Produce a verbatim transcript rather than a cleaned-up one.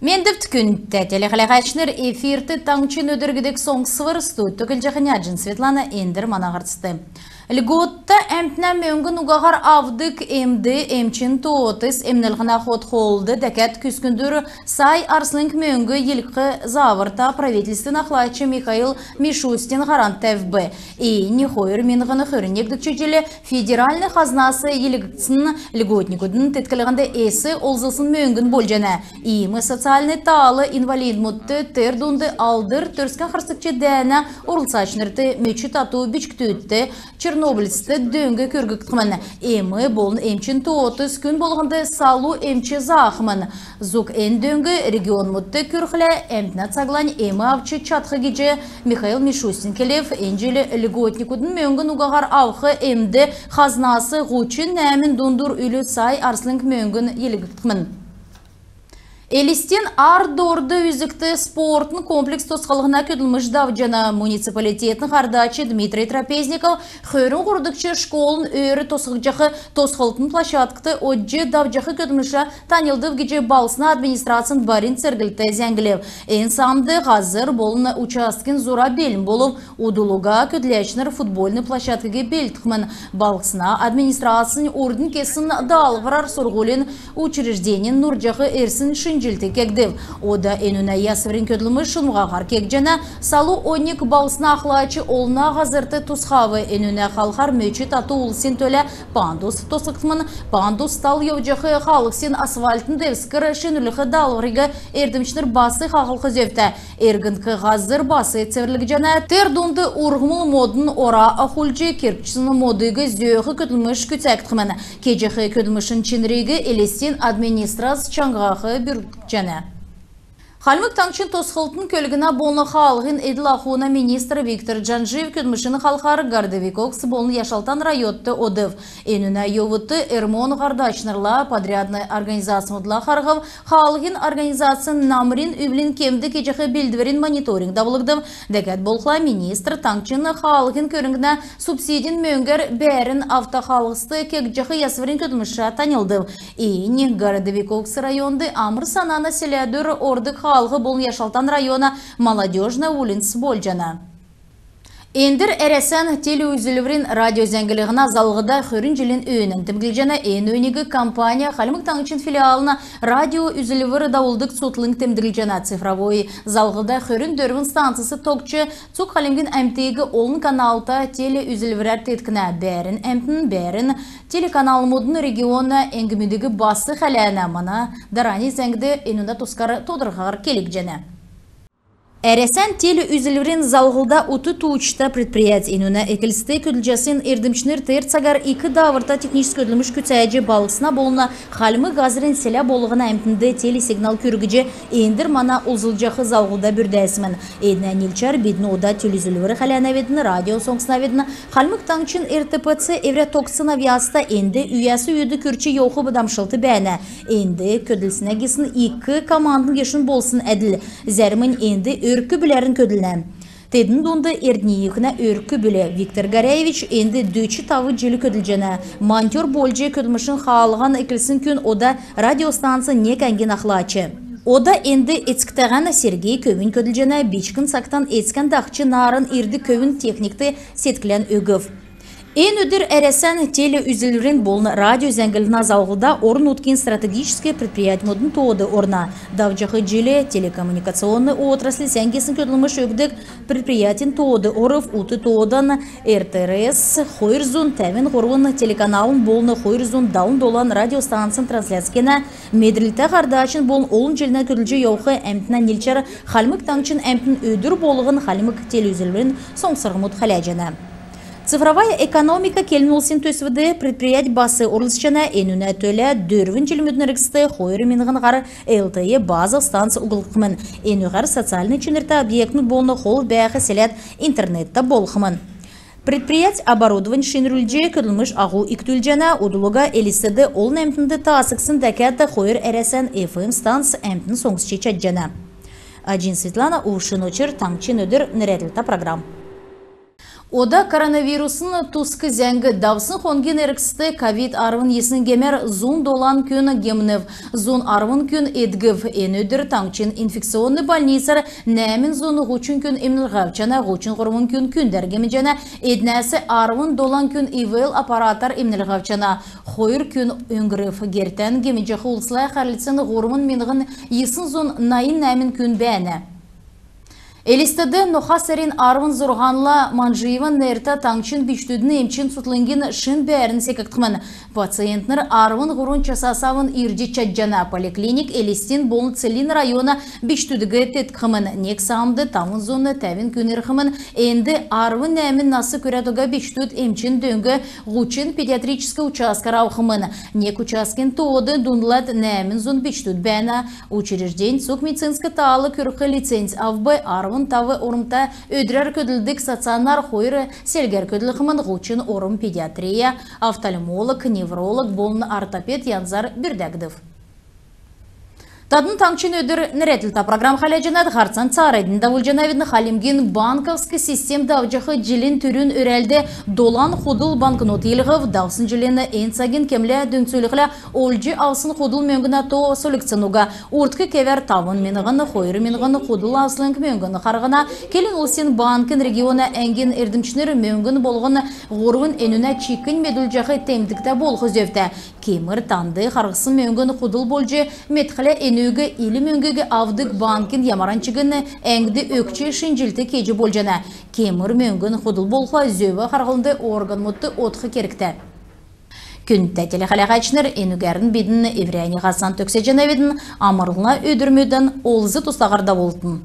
Мендвт, күндтә телехәләгәчнр! Эфирт «Таңһчин өдр» гидг соңсвр. Студьд көдлҗәхнь Аҗин Светлана. Эндр мана һарцд. Льготта әмтнә мөңгн угаһар авдг эмд эмчин тоотс эмнлһнә хот-хоолд дәкәд күскндүр сай арслң мөңг йилһх зааврта правительствин ахлач Михаил Мишустин һаран тәвв. Эннь хойр миңһн хөрн негдгч җил федеральн хазнас йилһгдсн льготникудын тетклһнд эс олзлсн мөңгн болҗана. Иим социальн таал инвалидмудт, тер дунд Алдр Төрскән харсгч дәәнә орлцачнрт, мөч тату бичкдүдт, чернобыльцд дөң күрггдхмн. Эм болн эмчин тоотс күн болһнд салу эмч заахмн. Зуг эн дөң регионмудт күрхлә, әмтнә цаглань эм авч чадх гиҗ Михаил Мишустин келв. Эн җил льготникудын мөңгн угаһар авх эмд хазнас һучн нәәмн дундур үлү сай арслң мөңгн йилһгдхмн. Элстин ар-дорд үзгт спортын комплекс тосхлһна көдлмш давҗана. Муниципалитетин һардач Дмитрий Трапезников хөрн һурвдгч школын өөр тосхгдҗах тосхлтын площадкд одҗ давҗах көдлмшәр таньлдв гиҗ балһсна администрацин барин церглт зәңглв. Эн саамд һазр болн участкин зура белн болв. Удл уга көдләчнр футбольн площадкиг белдхмн. Балһсна администрацин урднь кесн даалһврар сурһулин учрежденин нурҗах эрсин шинҗллт кегдв. Ода энүнә ясврин көдлмш шунмһаһар кегдҗәнә. Салу оньг балһсна ахлач олна һазрт тусхав. Энүнә халхар мөч тату улсин төлә пандус тосхгдхмн. Пандус тал йовҗах хаалһсин асфальтн девскр шинрүлх даалһвриг эрдмчнр бас хаһлх зөвтә. Эргндк һазр бас цеврлгдҗәнә. Тер дунд урһмл модн ора ахулҗ, кергчсн модыг зөөх көдлмш күцәгдхмн. Кеҗәх көдлмшин чинриг Элстин администрац чаңһах бүрткҗәнә. Хальмг Таңһчин тосхлтын, көлгнә болн хаалһин эдл-ахуна министр Виктор Джанжиев көдлмшин халхар Городовиковск болн Яшалтан районд одв. Энүнә йовудт РМО-н һардачнрла, подрядн организацмудла харһв. Хаалһин организацин намрин-үвлин кемд кеҗәх белдврин мониторинг давулгдв. Дәкәд болхла министр таңһчин хаалһин көрңгнә субсидин мөңгәр бәәрн автохаалһст кегдҗәх ясврин көдлмшәр таньлдв. Эннь Городовиковск районд Амр-Санана селәдүр ордг хаалһ болн Яшалтан района Молодежная уульнц болҗана. Эндр Әрәсән телеүзүлврин радиозәңгллһнә залһлда хөрн җилин өөнән темдглҗәнә. Эн өөниг компания Хальмг Таңһчин филиалын радиоүзүлвр давулдг цутхлң темдглҗәнә. Цифровой залһлда хөрн дөрвн станцс тогтҗ, цуг Хальмгин әмтиг олн каналта телеүзүлврәр теткнә. Бәәрн әмтн бәәрн телеканалмудын региона әңгмүдиг бас хәләнә. Мана дарани зәңгд энүнә тускар тодрхаһар келгдҗәнә. Әрәсән телеүзүлврин залһлда ут тууҗта предприять. Энүнә эклцд көдлҗәсн эрдмчнр тер цагар ик дааврта техническ көдлмш күцәҗ, балһсна болн хальмг һазрин селә болһна әмтнд телесигнал күргҗ, эндр мана олзлҗах залһлда бүрдәсмн. Эднә нилчәр бидн ода телеүзүлвр хәләнәвидн, радио соңснавидн. Хальмг Таңһчин РТПЦ эврә тогтсн авъяста энд үйәс үйд күрч йовх дамшлт бәәнә. Энд көдлснә гисн ик командн гешүн болсн әдл. Зәрмнь энд өрк-бүләрн көдлнә. Тедн дунд Эрдниевкнә өрк-бүл. Виктор Горяевич энд дөч тав җил көдлҗәнә. Монтер болҗ көдлмшин хаалһан эклсн күн ода радиостанцин нег әңгин ахлач. Ода энд эцктәһән Сергей көвүнь көдлҗәнә. Бичкн цагтан эцкән дахҗ нааран ирдг көвүн техникт седклән өгв. Эн өдр Әрәсән телеүзүлврин болн радиозәңгллһнә залһлда орн-нутгин стратегическ предприятьмудын тоод орна. Давҗах җил телекоммуникационн отрасль сән гисн көдлмш өгдг предприятин тоод орв. Ут тоодан РТРС хойр зун тәвн һурвн телеканалын болн хойр зун далн долан радиостанцин трансляц кенә. Медрлтә һардачин болн олн җилдән көдлҗ йовх әмтнә нилчәр Хальмг Таңһчин әмтн өдр болһн Хальмг телеүзүлврин соңсрһмуд хәләҗәнә. Цифровая экономика келн улсин төсвд предприять бас орлцҗана. Энүнә төлә дөрвн җилмүдин эргцд хойр миңһн һар ЛТЕ база станц углгдхмн. Энүгәр социальн чинртә объектмуд болн хол бәәх селәд интернеттә болхмн. Предприять оборудовань шинрүлҗ, көдлмш аһу икдүлҗәнә. Удл уга Элстд олн әмтнд таасгдсн дәкәд хойр Әрәсән FM станц әмтн соңсҗ чадҗана. Аҗин Светлана, Увшин Очр, «Таңһчин өдр» нерәдлһтә программ. Ода коронавирусн туск зәңг. Давсн хонгин эргцд ковид арвн йисн гемәр зун долан күн гемнв, зун арвн күн эдгв. Эн өдр таңһчин инфекционн больницар нәәмн зун һучн күн эмнлһ авчана, һучн һурвн күн күндәр гемнҗәнә, эднәс арвн долан күн ИВЛ аппаратар эмнлһ авчана, хойр күн өңгрв. Гертән гемнҗәх улсла хәрлцн һурвн миңһн йисн зун найн нәәмн күн бәәнә. Элстд ноха сарин арвн зурһанла Манжиеван нертә таңһчин бичкдүдин эмчин цутхлңгин шин бәәрн секгдхмн. Пациентнр арвн һурвн часас авн ирҗ чадҗана. Поликлиник Элстин болн Целинн района бичкдүдиг теткхмн. Нег саамд тавн зун тәвн күн ирхмн. Энд арвн нәәмн нас күрәд уга бичкдүд эмчин дөң һучн педиатрическ участкар авхмн. Нег участкин тоод дундлад нәәмн зун бичкдүд бәәнә. Учреждень цуг медицинск таал күрх лиценз авв. Арвн тав ормта өдрәр көдлдг стационар, хойр селгәр көдлхмн. Һучн орм педиатрия, офтальмолог, невролог болн ортопед янзар бүрдәгдв. Тадн «Таңһчин өдр» нерәдлтә программ хәләҗәнәт. Һарцан цааранднь давулҗанавидн. Хальмгин банковск систем давҗах җилин түрүн өрәлд долан худл банкнот йилһв. Давсн җилин эн цагин кемлә дүңцүлхлә, олҗ авсн худл мөңгнә то сольгдсн уга. Урдк кевәр тавн миңһн, хойр миңһн худл авслң мөңгн харһна. Келн улсин банкин региона әңгин эрдмчнр мөңгн болһн һурвн энүнә чикинь медүлҗәх темдгтә болх зөвтә. Кемр танд харһсн мөңгн худл болҗ медхлә, энүг ил мөңгиг авдг банкин ямаран чигн әңгд өгч шинҗлт кеҗ болҗана. Кемр мөңгн худл болхла, зөв харслһна органмудт одх кергтә. Күндтә телехәләһәчнр, энүгәрн бидн эврәннь һарцан төгсәҗәнәвидн. Амрлһна өдрмүдән олз-тустаһар давултн.